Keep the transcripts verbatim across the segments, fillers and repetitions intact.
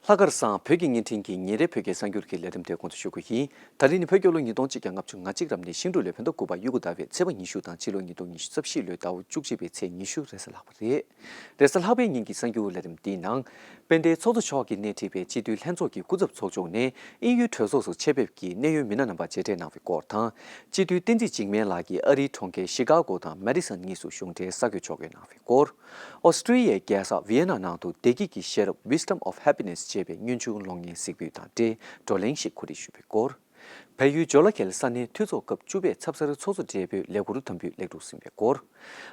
ལྷག་དཀར་བཟང་བོད་ཀྱི་བརྙན་འཕྲིན་གྱི་ཉིན་རེའི་བོད་སྐད་གསར་འགྱུར་གྱི་ལས་རིམ་དེ་འགོ་འཛུགས་ཞུ་གི་ཡིན། ད་རིང་ནི་བོད་རྒྱལ་ལོ་ཉིས་སྟོང་གཅིག་བརྒྱ་ལྔ་བཅུ་ང་གཅིག་རབ་གནས་ཤིང་འབྲུག་ལོའི་བོད་ཟླ་དགུ་པ་གཡུ་གུ་ཟླ་བའི་ཚེས་པ་ཉི་ཤུ་དང་སྤྱི་ལོ་ཉིས་སྟོང་ཉི་ཤུ་རྩ་བཞི་ལོའི་ཟླ་བ་བཅུ་གཅིག་པའི་ཚེས་ཉི་ཤུ་རེས་གཟའ་ལྷག་པ་རེད། རེས་གཟའ་ལྷག་པའི་ཉིན་གྱི་གསར་འགྱུར་ལས་རིམ་འདིའི་ནང་། དཔལ་ལྡན་ཚོགས་གཙོ་མཆོག་གིས་སྣེ་ཁྲིད་པའི་སྤྱི་འཐུས་ལྷན་ཚོགས་ཀྱི་སྐུ་ཚབ་ཚོགས་ཆུང་ནས་དབྱིན་ཡུལ་གྲོས་ཚོགས་སུ་ཆེད་ཕེབས་ཀྱིས་གནད་ཡོད་མི་སྣ་རྣམ་པ་མཇལ་འཕྲད་གནང་བའི་སྐོར་དང་། སྤྱི་འཐུས་བསྟན་འཛིན་འཇིགས་མེད་ལགས་ཀྱིས་ཨ་རིའི་གྲོང་ཁྱེར་ཤི་ཀ་གོ་དང་མེ་ཌི་སོན་གཉིས་སུ་གཞུང་འབྲེལ་ས་བགོས་ཕྱོགས་བསྐྱོད་གནང་བའི་སྐོར། ཨོ་སི་ཀྲི་ཡའི་རྒྱལ་ས་ཝི་ཡེ་ན་ནང་དུ་བདེ་སྐྱིད་ཀྱི་ཤེས་རབ། Wisdom of Happiness ཅེས་པའི་སྔོན་བྱུང་གློག་བརྙན་གཟིགས་འབུལ་དང་འབྲེལ་བགྲོ་གླེང་ཞིག་གོ་སྒྲིག་ཞུས་པའི་སྐོར། བལ་ཡུལ་ཇོ་ལ་ཁེལ་ས་གནས་འཐུས་ཚོགས་སྐབས་བཅུ་པའི་ཚབ་གསར་ཚོགས་གཙོ་སྦྲེལ་པོའི་ལས་འཁུར་དམ་འབུལ་ལེགས་གྲུབ་ཟིན་པའི་སྐོར།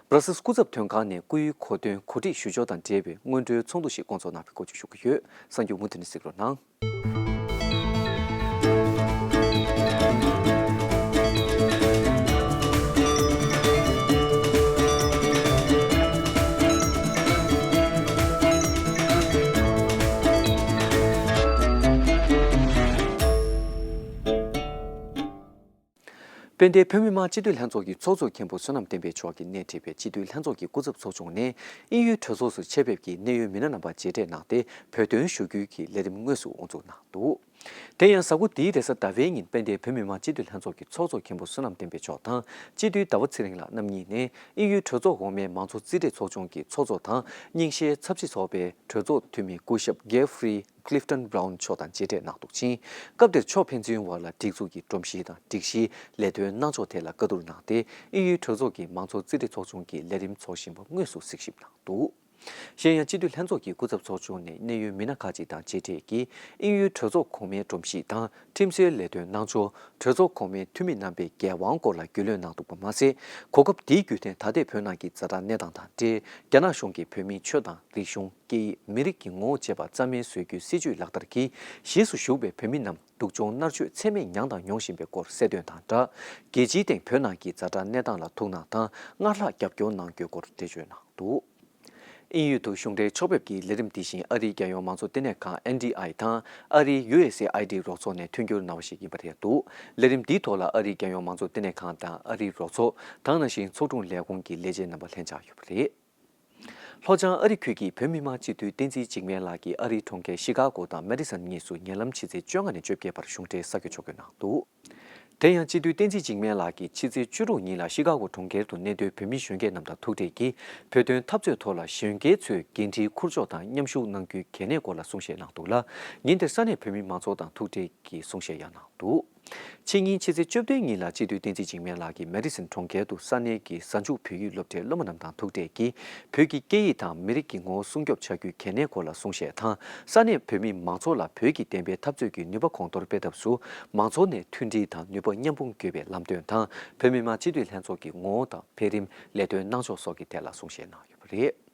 སྦྲ་སིལ་སྐུ་ཚབ་དོན་ཁང་ནས་སྐུའི་གོ་སྟོན་གོ་སྒྲིག་ཞུ་ཕྱོགས་དང་འབྲེལ་བའི་སྔོན་འགྲོའི་ཚོགས་འདུ་ཞིག་བསྐོང་ཚོགས་གནང་བའི་སྐོར་བཅས་ཞུ་གི་ཡོད། གསར་འགྱུར་མུ་མཐུད་ནས་གཟིགས་རོགས་གནང་། དཔལ་ལྡན་བོད་མི་མང་སྤྱི་འཐུས་ལྷན་ཚོགས་ཀྱི་ཚོགས་གཙོ་མཁན་པོ་བསོད་ནམས་བསྟན་འཕེལ་མཆོག་གིས་སྣེ་ཁྲིད་པའི་སྤྱི་འཐུས་ལྷན་ཚོགས་ཀྱི་སྐུ་ཚབ་ཚོགས་ཆུང་ནས་དབྱིན་ཡུལ་གྲོས་ཚོགས་སུ་ཆེད་ཕེབས་ཀྱིས་གནད་ཡོད་མི་སྣ་རྣམ་པ་མཇལ་འཕྲད་གནང་སྟེ་བོད་དོན་ཞུ་སྐུལ་གྱི་ལས་རིམ་དངོས་སུ་དབུ་འཛུགས་གནང་འདུག་དེ་ཡང་གཟའ་འཁོར་འདིའི་རེས་གཟའ་ཟླ་བའི་ཉིན་དཔལ་ལྡན་བོད་མི་མང་སྤྱི་འཐུས་ལྷན་ཚོགས་ཀྱི་ཚོགས་གཙོ་མཁན་པོ་བསོད་ནམས་བསྟན་འཕེལ་མཆོག་དང་སྤྱི་འཐུས་ཟླ་བ་ཚེ་རིང་ལགས་རྣམ་གཉིས་ནས་དབྱིན་ཡུལ་གྲོས་ཚོགས་འོག་མའི་མང་གཙོ་རྩིས་སྤྲད་ཚོགས་ཆུང་གི་ཚོགས་གཙོ་དང་རྙིང་ཞེན་ཚབས་ཆེ་ཚོགས་པའི་གྲོས་ཚོགས་འཐུས་མི་སྐུ་ཞབས་Geoffrey Clifton Brown མཆོག་དང་མཇལ་འཕྲད་གནང་འདུག་ཅིང་། སྐབས་དེར་ཕྱོགས་ཕན་ཚུན་བར་ལ་སྒྲིག་འཛུགས་ཀྱི་སྒྲོམ་གཞི་དང་སྒྲིག་གཞིའི་ལས་དོན་གནང་ཕྱོགས་ཐད་ལ་བཀའ་བསྡུར་གནང་སྟེ་དབྱིན་ཡུལ་གྲོས་ཚོགས་ཀྱི་མང་གཙོ་རྩིས་སྤྲད་ཚོགས་ཆུང་གི་ལས་རིམ་ཚོགས་བཞིན་པ་དངོས་སུ་གཟིགས་ཞིབ་གནང་འདུག་གཞན་ཡང་སྤྱི་འཐུས་ལྷན་ཚོགས་ཀྱི་སྐུ་ཚབ་ཚོགས་ཆུང་ནས་གནད་ཡོད་མི་སྣ་ཁག་ཅིག་དང་མཇལ་འཕྲད་ཀྱིས་དབྱིན་ཡུལ་གྲོས་ཚོགས་གོང་མའི་སྒྲོམ་གཞི་དང་ཁྲིམས་སྲོལ་ལས་དོན་གནང་ཕྱོགས། གྲོས་ཚོགས་གོང་མའི་འཐུས་མི་རྣམ་པས་འགན་དབང་སྐོར་ལ་རྒྱུས་ལོན་གནང་འདུག་པ་མ་ཟད། གོ་སྐབས་འདིའི་བརྒྱུད་དེ་ད་ལྟའི་བོད་ནང་གི་ཛ་དྲག་གནས་སྟངས་དང་འབྲེལ་རྒྱ་ནག་གཞུང་གིས་བོད་མིའི་ཆོས་དང་རིག་གཞུང་། སྐད་ཡིག་མི་རིགས་ཀྱི་ངོ་བོ་བཅས་པ་རྩ་མེད་བཟོ་རྒྱུའི་སྲིད་བྱུས་ལག་བསྟར་གྱིས་གཞིས་སུ་བཞུགས་པའི་བོད་མི་རྣམས་སྡུག་སྦྱོང་མནར་གཅོད་ཚད་མེད་མྱངས་དང་མྱོང་བཞིན་པའི་སྐོར་གསལ་སྟོན་དང་སྦྲགས། རྒྱལ་སྤྱིའི་སྟེང་བོད་ནང་གི་ཛ་དྲག་གནས་སྟངས་ལ་ཐུགས་སྣང་དང་སྔར་ལྷག་རྒྱབ་སྐྱོར་གནང་རྒྱུའི་སྐོར་འགྲེལ་བརྗོད་གནང་འདུག་དབྱིན་ཡུལ་དུ་གཞུང་འབྲེལ་ཕྱོགས་ཕེབས་ཀྱི་ལས་རིམ་འདི་བཞིན་ཨ་རིའི་རྒྱལ་ཡོངས་མང་གཙོ་ལྟེ་གནས་ཁང་ཨེན་ཌི་ཨའི་དང་ཨ་རིའི་ཡུ་ཨེས་ཨེ་ཨའི་ཌི་རོགས་ཚོགས་ནས་མཐུན་འགྱུར་གནང་བ་ཞིག་ཡིན་པ་རེད་འདུག་ལས་རིམ་འདིའི་ཐོག་ལ་ཨ་རིའི་རྒྱལ་ཡོངས་མང་གཙོ་ལྟེ་གནས་ཁང་དང་ཨ་རིའི་རོགས་ཚོགས་དང་ནང་བཞིན་ཚོགས་དྲུང་ལས་ཁུངས་ཀྱི་ལས་བྱེད་རྣམ་པ་ལྷན་བཅར་ཡོད་པ་རེད། ལྷོ་བྱང་ཨ་རི་ཁུལ་གྱི་བོད་མི་མང་སྤྱི་འཐུས་བསྟན་འཛིན་འཇིགས་མེད་ལགས་ཀྱིས་ཨ་རིའི་གྲོང་ཁྱེར་ཤི་ཀ་གོ་དང་མེ་ཌི་སོན་གཉིས་སུ་ཉེ་ལམ་ཕྱི་ཚེས་བཅོ་ལྔ་ནས་བཅོ་བརྒྱད་བར་གཞུང་འབྲེལ་ས་བགོས་ཕྱོགས་བསྐྱོད་གནང་འདུག་དེ་ཡང་སྤྱི་འཐུས་བསྟན་འཛིན་འཇིགས་མེད་ལགས་ཀྱིས་ཕྱི་ཚེས་བཅུ་དྲུག་ཉིན་ལ་ཤི་ཀ་གོ་གྲོང་ཁྱེར་དུ་གནས་སྡོད་བོད་མི་གཞོན་སྐྱེས་རྣམས་དང་ཐུག་འཕྲད་ཀྱིས་བོད་དོན་འཐབ་རྩོད་ཐོག་ལ་གཞོན་སྐྱེས་ཚོས་འགན་འཁྲིའི་ཁུར་ཕྱོགས་དང་མཉམ་ཞུགས་གནང་རྒྱུའི་གལ་གནད་སྐོར་ལ་གསུང་བཤད་གནང་འདུག་ལ། ཉིན་དེར་ས་གནས་བོད་མི་མང་ཚོགས་དང་ཐུག་འཕྲད་ཀྱི་གསུང་བཤད་ཡང་གནང་འདུག་ཕྱི་ཉིན་ཕྱི་ཚེས་བཅུ་བདུན་ཉིན་ལ་སྤྱི་འཐུས་བསྟན་འཛིན་འཇིགས་མེད་ལགས་ཀྱིས་མེ་ཌི་སོན་གྲོང་ཁྱེར་དུ་ས་གནས་ཀྱི་གཟའ་མཇུག་བོད་ཡིག་སློབ་གྲྭའི་སློབ་མ་རྣམས་དང་ཐུག་འཕྲད་ཀྱིས་བོད་ཀྱི་སྐད་ཡིག་དང་མི་རིགས་ཀྱི་ངོ་བོ་སྲུང་སྐྱོབ་བྱ་རྒྱུའི་གལ་གནད་སྐོར་ལ་གསུང་བཤད་དང་། ས་གནས་བོད་མི་མང་ཚོགས་ལ་བོད་ཀྱི་བདེན་པའི་འཐབ་རྩོད་ཀྱི་ནུས་པ་གོང་མཐོར་སྤེལ་ཐབས་སུ་མང་ཚོགས་ནས་མཐུན་སྒྲིལ་དང་ནུས་པ་མཉམ་སྤུངས་དགོས་པའི་ལམ་སྟོན་དང་། བོད་མི་མང་སྤྱི་འཐུས་ལྷན་ཚོགས་ཀྱི་ངོ་བོ་དང་འཕེལ་རིམ། ལས་དོན་གནང་ཕྱོགས་སོགས་ཀྱི་ཐད་ལ་གསུང་བཤད་གནང་ཡོད་པ་རེད།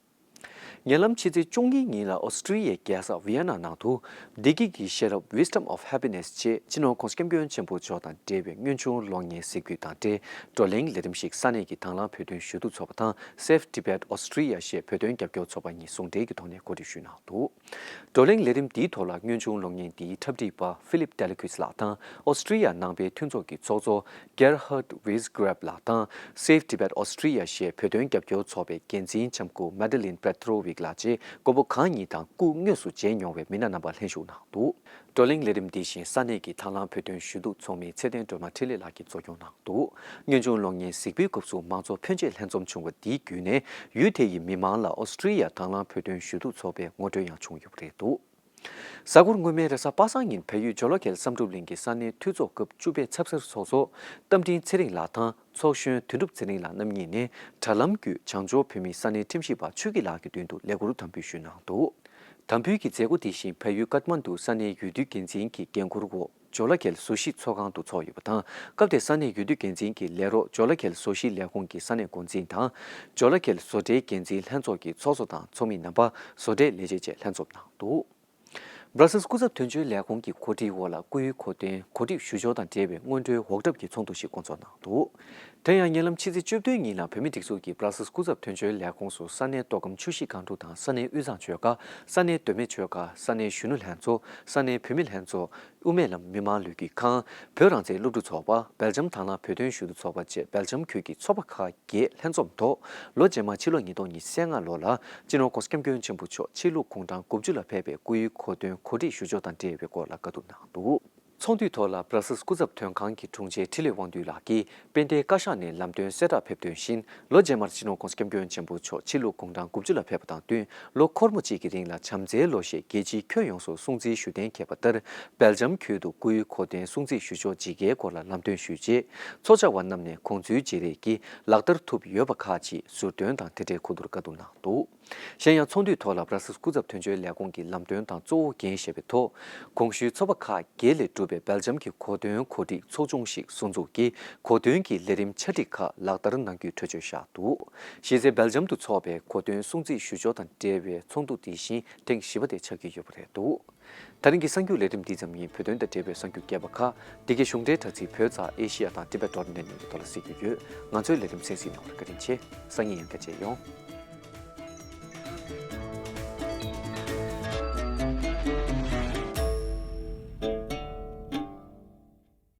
ཉེ་ལམ་ཕྱི་ཚེས་བཅུ་གཉིས་ཉིན་ལ་ཨོ་སི་ཀྲི་ཡའི་རྒྱལ་ས་ཝི་ཡ་ན་ནང་དུ། བདེ་སྐྱིད་ཀྱི་ཤེས་རབ། Wisdom of Happiness ཅེས་སྤྱི་ནོར་༸གོང་ས་༸སྐྱབས་མགོན་ཆེན་པོ་མཆོག་དང་འབྲེལ་བའི་སྔོན་བྱུང་གློག་བརྙན་གཟིགས་འབུལ་དང་འབྲེལ་བགྲོ་གླེང་ལས་རིམ་ཞིག་ས་གནས་ཀྱི་དང་བླངས་བོད་དོན་ཞུ་གཏུག་ཚོགས་པ་དང་Save Tibet Austria ཞེས་བོད་དོན་རྒྱབ་སྐྱོར་ཚོགས་པ་གཉིས་ཟུང་འབྲེལ་གྱི་ཐོག་ནས་གོ་སྒྲིག་ཞུས་གནང་འདུག་བགྲོ་གླེང་ལས་རིམ་འདིའི་ཐོག་ལ་སྔོན་བྱུང་གློག་བརྙན་འདིའི་འཁྲབ་ཁྲིད་པ་Philip Deliquis ལགས་དང་ཨོ་སི་ཀྲི་ཡ་ནང་པའི་མཐུན་ཚོགས་ཀྱི་ཚོགས་གཙོ་Gerhard Wiesgrab ལགས་དང་Save Tibet Austria ཞེས་བོད་དོན་རྒྱབ་སྐྱོར་ཚོགས་པའི་འགན་འཛིན་ལྕམ་སྐུ་Madeleine Petrovic ལགས་བཅས་མགོན་པོ་གང་ཉིད་དང་སྐུ་དངོས་སུ་མཇལ་མྱོང་བའི་མི་སྣ་རྣམ་པ་ལྷན་ཞུགས་གནང་འདུག་བགྲོ་གླེང་ལས་རིམ་འདི་བཞིན་ས་གནས་ཀྱི་དང་བླངས་བོད་དོན་ཞུ་གཏུག་ཚོགས་མི་ཚེ་བརྟན་སྒྲོལ་མ་འཕྲིན་ལས་ལགས་ཀྱིས་གཙོ་སྐྱོང་གནང་འདུག་སྔོན་བྱུང་གློག་བརྙན་གཟིགས་འབུལ་སྐབས་སུ་མང་ཚོགས་ཕོན་ཆེ་ལྷན་འཛོམས་བྱུང་བ་འདིའི་བརྒྱུད་ནས་ཡུལ་དེ་ཡི་མི་མང་ལ་ཨོ་སི་ཀྲི་ཡ་དང་བླངས་བོད་དོན་ཞུ་གཏུག་ཚོགས་པའི་ངོ་སྤྲོད་ཡང་བྱུང་ཡོད་པ་རེད་འདུག་གཟའ་འཁོར་སྔོན་མའི་རེས་གཟའ་པ་སངས་ཉིན་བལ་ཡུལ་ཇོ་ལ་ཁེལ་བསམ་གྲུབ་གླིང་གི་ས་གནས་འཐུས་ཚོགས་སྐབས་བཅུ་པའི་ཚབ་གསར་ཚོགས་གཙོ་རྟ་མགྲིན་ཚེ་རིང་ལགས་དང་ཚོགས་གཞོན་དོན་གྲུབ་ཚེ་རིང་ལགས་རྣམ་གཉིས་ནས་དྲ་ལམ་བརྒྱུད་བྱང་ཕྱོགས་བོད་མིའི་ས་གནས་ཁྲིམས་ཞིབ་པ་ཆོས་སྐྱིད་ལགས་ཀྱི་མདུན་དུ་ལས་འཁུར་དམ་འབུལ་ཞུས་གནང་འདུག་དམ་འབུལ་གྱི་མཛད་སྒོ་དེ་བཞིན་བལ་ཡུལ་ཀཏ་མན་ཌུ་ས་གནས་འོས་བསྡུ་འགན་འཛིན་གྱི་འགན་འཁུར་འོག་ཇོ་ལ་ཁེལ་བཟོ་ཞིག་ཚོགས་ཁང་དུ་ཚོགས་ཡོད་པ་དང་། སྐབས་དེར་ས་གནས་འོས་བསྡུ་འགན་འཛིན་གྱི་ལས་རོགས་ཇོ་ལ་ཁེལ་བཟོ་ཞིག་ལས་ཁུངས་ཀྱི་ས་གནས་འགོ་འཛིན་དང་། ཇོ་ལ་ཁེལ་བཟོ་གྲྭའི་འགན་འཛིན་ལྷན་ཚོགས་ཀྱི་ཚོགས་གཙོ་དང་ཚོགས་མི་རྣམ་པ། བཟོ་གྲྭའི་ལས་བྱེད་བཅས་ལྷན་འཛོམས་གནང་འདུག་སྦྲ་སིལ་སྐུ་ཚབ་དོན་གཅོད་ལས་ཁུངས་ཀྱི་གོ་སྒྲིག་འོག་ལ་སྐུའི་གོ་སྟོན་གོ་སྒྲིག་ཞུ་ཕྱོགས་དང་འབྲེལ་བའི་སྔོན་འགྲོའི་འོག་གྲབས་ཀྱི་ཚོགས་འདུ་ཞིག་བསྐོང་ཚོགས་གནང་འདུག་དེ་ཡང་ཉེ་ལམ་ཕྱི་ཚེས་བཅུ་བདུན་ཉིན་ལ་བོད་མིའི་སྒྲིག་འཛུགས་ཀྱི་བྷ་ར་སིལ་སྐུ་ཚབ་དོན་གཅོད་ལས་ཁུངས་སུ་ས་གནས་མདོ་ཁམས་ཆུ་བཞི་སྒང་དྲུག་དང་ས་གནས་དབུས་གཙང་ཆོལ་ཁ། ས་གནས་མདོ་སྨད་ཆོལ་ཁ། ས་གནས་གཞོན་ནུ་ལྷན་ཚོགས། ས་གནས་བུད་མེད་ལྷན་ཚོགས། དབུ་མའི་ལམ་མི་མང་ལས་འགུལ་ཁང་། བོད་རང་བཙན་སློབ་ཕྲུག་ཚོགས་པ། སྦེལ་ཇམ་དྭང་བླངས་བོད་དོན་ཞུ་གཏུག་ཚོགས་པ་བཅས་སྦེལ་ཇམ་ཁུལ་གྱི་ཚོགས་པ་ཁག་བརྒྱད་ལྷན་འཛོམས་ཐོག་ལོ་རྗེས་མ་ཕྱི་ལོ་ཉིས་སྟོང་ཉི་ཤུ་རྩ་ལྔ་ལོ་ལ་སྤྱི་ནོར་༸གོང་ས་༸སྐྱབས་མགོན་ཆེན་པོ་མཆོག་ཕྱི་ལུགས་གུང་གྲངས་དགུ་བཅུ་ལ་ཕེབས་པའི་སྐུའི་གོ་སྟོན་གོ་སྒྲིག་ཞུ་ཕྱོགས་དང་འབྲེལ་བའི་སྐོར་ལ་བཀའ་བསྡུར་གནང་འདུག་ཚོགས་འདུའི་ཐོག་ལ་བྷ་ར་སིལ་སྐུ་ཚབ་དོན་ཁང་གི་དྲུང་ཆེ་འཕྲིན་ལས་དབང་འདུས་ལགས་ཀྱིས་དཔལ་ལྡན་བཀའ་ཤག་ནས་ལམ་སྟོན་གསལ་བསྒྲགས་ཕེབས་དོན་བཞིན། ལོ་རྗེས་མར་སྤྱི་ནོར་༸གོང་ས་༸སྐྱབས་མགོན་ཆེན་པོ་མཆོག་ཕྱི་ལུགས་གུང་གྲངས་དགུ་བཅུ་ལ་ཕེབས་པ་དང་བསྟུན། ལོ་འཁོར་མོ་གཅིག་གི་རིང་ལ་བྱམས་བརྩེའི་ལོ་ཞེས་རྒྱལ་སྤྱིའི་ཁྱོན་ཡོངས་སུ་སྲུང་བརྩིའི་ཞུ་གཏན་འཁེལ་བ་ལྟར། སྦེལ་ཇམ་ཁུལ་དུ་སྐུའི་གོ་སྟོན་སྲུང་བརྩི་ཞུ་ཕྱོགས་ཇི་དགེའི་སྐོར་ལ་ལམ་སྟོན་ཞུས་རྗེས། ཚོགས་བཅར་བ་རྣམས་ནས་གོང་ཚུལ་བརྗེ་རེས་ཀྱིས་ལག་བསྟར་ཐུབ་ཡོད་པ་ཁག་ཅིག་ཟུར་འདོན་དང་དེ་འབྲེལ་གོ་བསྡུར་བཀའ་བསྡུར་གནང་འདུག་གཞན་ཡང་། ཚོགས་འདུའི་ཐོག་ལ་བྷ་ར་སིལ་སྐུ་ཚབ་དོན་གཅོད་ལས་ཁུངས་ཀྱི་ལམ་སྟོན་དང་གཙོ་བོ་འགན་བཞེས་པའི་ཐོག་གོང་ཞུས་ཚོགས་པ་ཁག་བརྒྱད་ལས་གྲུབ་པའི་སྦེལ་ཇམ་གྱི་གོ་སྟོན་གོ་སྒྲིག་ཚོགས་ཆུང་ཞིག་གསོ་འཛུགས་ཀྱིས་གོ་སྟོན་གྱི་ལས་རིམ་ཆ་སྒྲིག་ཁག་ལག་བསྟར་གནང་རྒྱུའི་གྲོས་ཆོད་བཞག་འདུག་གཞི་རྩའི་སྦེལ་ཇམ་དུ་འཚོགས་པའི་གོ་སྟོན་སྲུང་བརྩི་ཞུ་ཕྱོགས་དང་འབྲེལ་བའི་ཚོགས་འདུ་འདི་བཞིན་ཐེངས་བཞི་པ་དེ་ཆགས་ཀྱི་ཡོད་པ་རེད་འདུག་ད་རིང་གི་གསར་འགྱུར་ལས་རིམ་འདི་ཙམ་ཡིན། བོད་དོན་དང་འབྲེལ་བའི་གསར་འགྱུར་རྒྱས་པ་ཁག་འདི་གའི་གཞུང་འབྲེལ་དྲ་ཚིགས་བོད་ཙ་ཨེ་ཤི་ཡ་དང་ཊི་བེ་ཊི་ཌོ་ཊི་ནེ་ཊི་གཉིས་ཀྱི་ཐོག་ལ་གཟིགས་རྒྱུ་ཡོད། ང་ཚོའི་ལས་རིམ་གསན་གཟིགས་གནང་བར་བཀའ་དྲིན་ཆེ། སང་ཉིན་ཡང་བསྐྱར་མཇལ་ཡོང་།